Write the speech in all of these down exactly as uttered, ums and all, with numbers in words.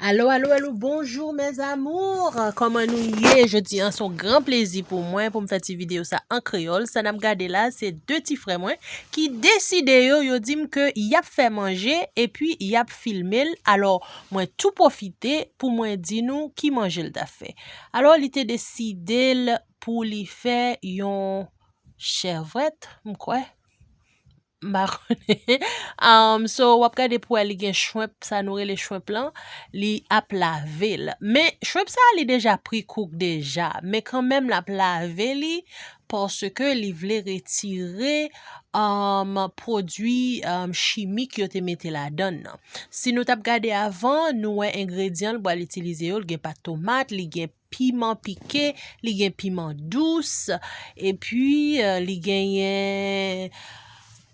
Alo, alo, alo, bonjou mes amours. Kòman nou ye? Jodi an se yon gran plezi pou mwen pou m fè ti videyo sa an kreyòl. Sa n ap gade la se de ti frè mwen ki deside yo, yo di m ke y ap fè manje epi y ap filme l. Alò, mwen tou pwofite pou mwen di nou ki manje l t ap fè. Alò, li te deside l pou li fè yon chèvwèt, m kwè. M pa konnen. Um, so, w ap gade pou wè li gen shrimp, sa nou rele shrimp lan, li ap lave l. Men, shrimp sa, li deja pre-cook deja. Men kanmenm, l ap lave li paske li vle retire, um, pwodui, um, chimik yo te mete ladan l nan. Si nou t ap gade avan, nou wè engredyan l pral itilize yo, l gen pat tomat, li gen piman pike, li gen piman dous, epi, eh, li genyen,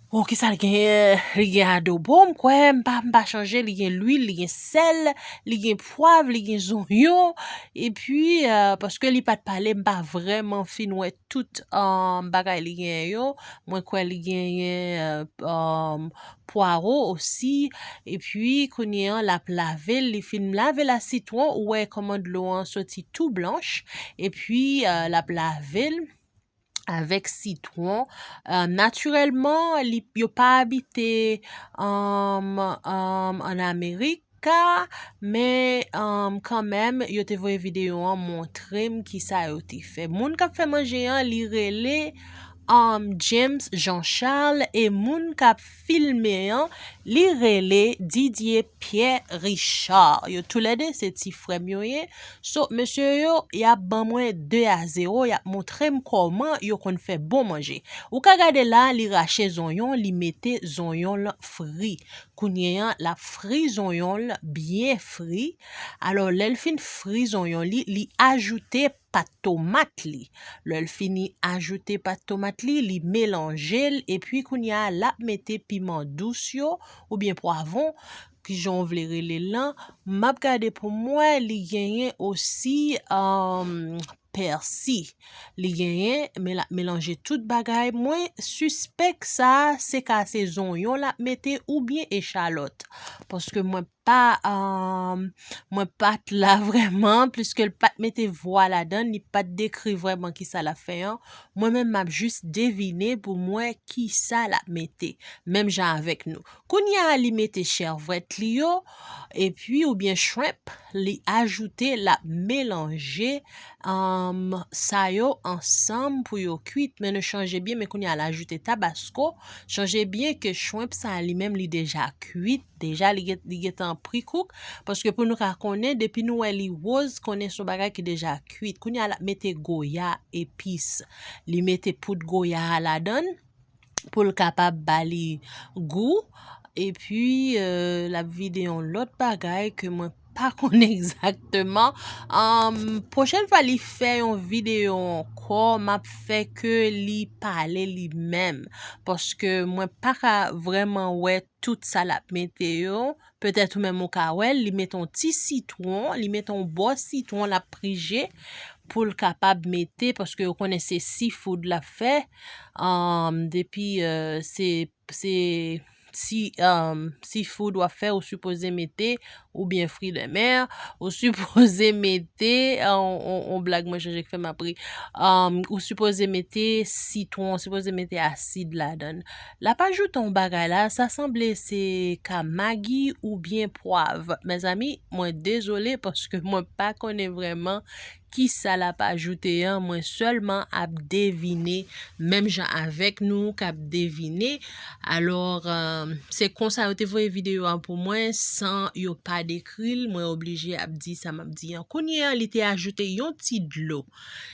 oh, kisa li genyen? Li gen adobo, m kwè, m pa, m pa chanje, li gen lwil, li gen sèl, li gen pwav, li gen zonyon, epi, eh, paske li pa t pale, m pa vrèman fin wè tout, eh, bagay li genyen yo. Mwen kwè li genyen, eh, eh, pwaro osi. Epi, kounye an, l ap lave l. Li fin lave l ak sitwon, ou wè kòman dlo an soti tou blanch. Epi, eh, l ap lave l avèk sitwon. Eh, natirèlman, li, yo pa abite, um, um, ann Amerik, men, um, kanmenm, yo te voye videyo an montre m kisa yo te fè. Moun k ap fè manje an, li rele, um, James Jean Charles, e moun k ap filme an, li rele Didier Pierre Richard. Yo toulède se ti frè m yo ye. So, mesye yo, y ap ban mwen de a zewo, y ap montre m kòman yo konn fè bon manje. Ou ka gade la, li rache zonyon, li mete zonyon l fri. Kounye an, l ap fri zonyon l byen fri. Alò, lè l fin fri zonyon li, li ajoute pat tomat li. Lè l fini ajoute pat tomat li, li melanje l, epi kounye a, l ap mete piman dous yo, oubyen pwavwon, kijan w vle rele l lan. M ap gade pou m wè, li genyen osi, um, pèsi. Li genyen, men l ap melanje tout bagay. Mwen sispèk sa, se ka se zonyon l ap mete oubyen echalòt. Paske mwen pa, um, mwen pa t la vrèman, pliske l pa t mete vwa ladan l, li pa t dekri vrèman kisa l ap fè an. Mwen menm, m ap jis devine pou m wè kisa l ap mete, menm jan avèk nou. Kounye a, li mete chèvwèt li yo, epi oubyen shrimp, li ajoute, l ap melanje, um, sa yo ansanm pou yo kwit. Men nou chanje byen, men kounye a, l ajoute tabasko. Chanje byen ke shrimp sa li menm, li deja kwit. Deja, li gen, li gentan pre-cook. Paske pou nou ka konnen, depi nou wè li woz, konnen se yon bagay ki deja kwit. Kounye a, l ap mete goya epis. Li mete poud goya a ladan l pou l kapab ba li gou. Epi, eh, l ap vide yon lòt bagay ke mwen pa konnen egzakteman. Am, pwochèn fwa li fè yon videyo ankò, m ap fè ke li pale li menm. Paske mwen pa ka vrèman wè tout sa l ap mete yo. Petèt ou menm ou ka wè l, li mete yon ti sitwon, li mete yon bò sitwon l ap prije pou l kapab mete, paske yo konnen se seafood l ap fè. Am, depi, eh, se, se si, um, seafood w ap fè, ou sipoze mete, oubyen fruits de mer, ou sipoze mete, uh, on, on, on blag mwen chanje k fè m ap ri. Um, ou sipoze mete sitwon, ou sipoze mete asid ladan l. L ap ajoute on bagay la, sa sanble se ka magi oubyen pwav. Mezanmi, mwen dezole paske mwen pa konnen vrèman kisa l ap ajoute an, mwen sèlman ap devine, menm jan avèk nou k ap devine. Alò, eh, se konsa yo te voye videyo a pou mwen, san yo pa dekri l, mwen oblije ap di sa m ap di an. Kounye a, li te ajoute yon ti dlo.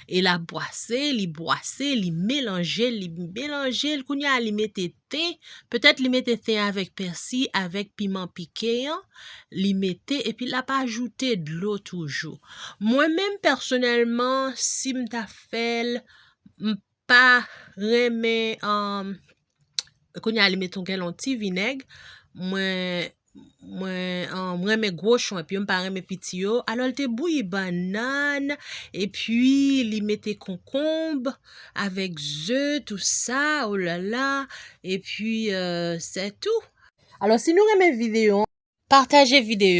E l ap bwase, li bwase, li melanje, li melanje l. Kounye a, li mete te, petèt li mete te avèk pèsi, avèk piman pike an, li mete, epi l ap ajoute dlo toujou. Mwen menm, pèsonèlman, si m ta fè l, m pa renmen, um, kounye a, li mete yon gèlon ti vinèg, mwen, mwen, um, renmen gwo shrimp yo, m pa renmen piti yo. Alò, l te bouyi bannann, epi li mete konkonb avèk ze, tou sa, olala. Epi, eh, se tou. Alò, si nou renmen videyo an, pataje videyo.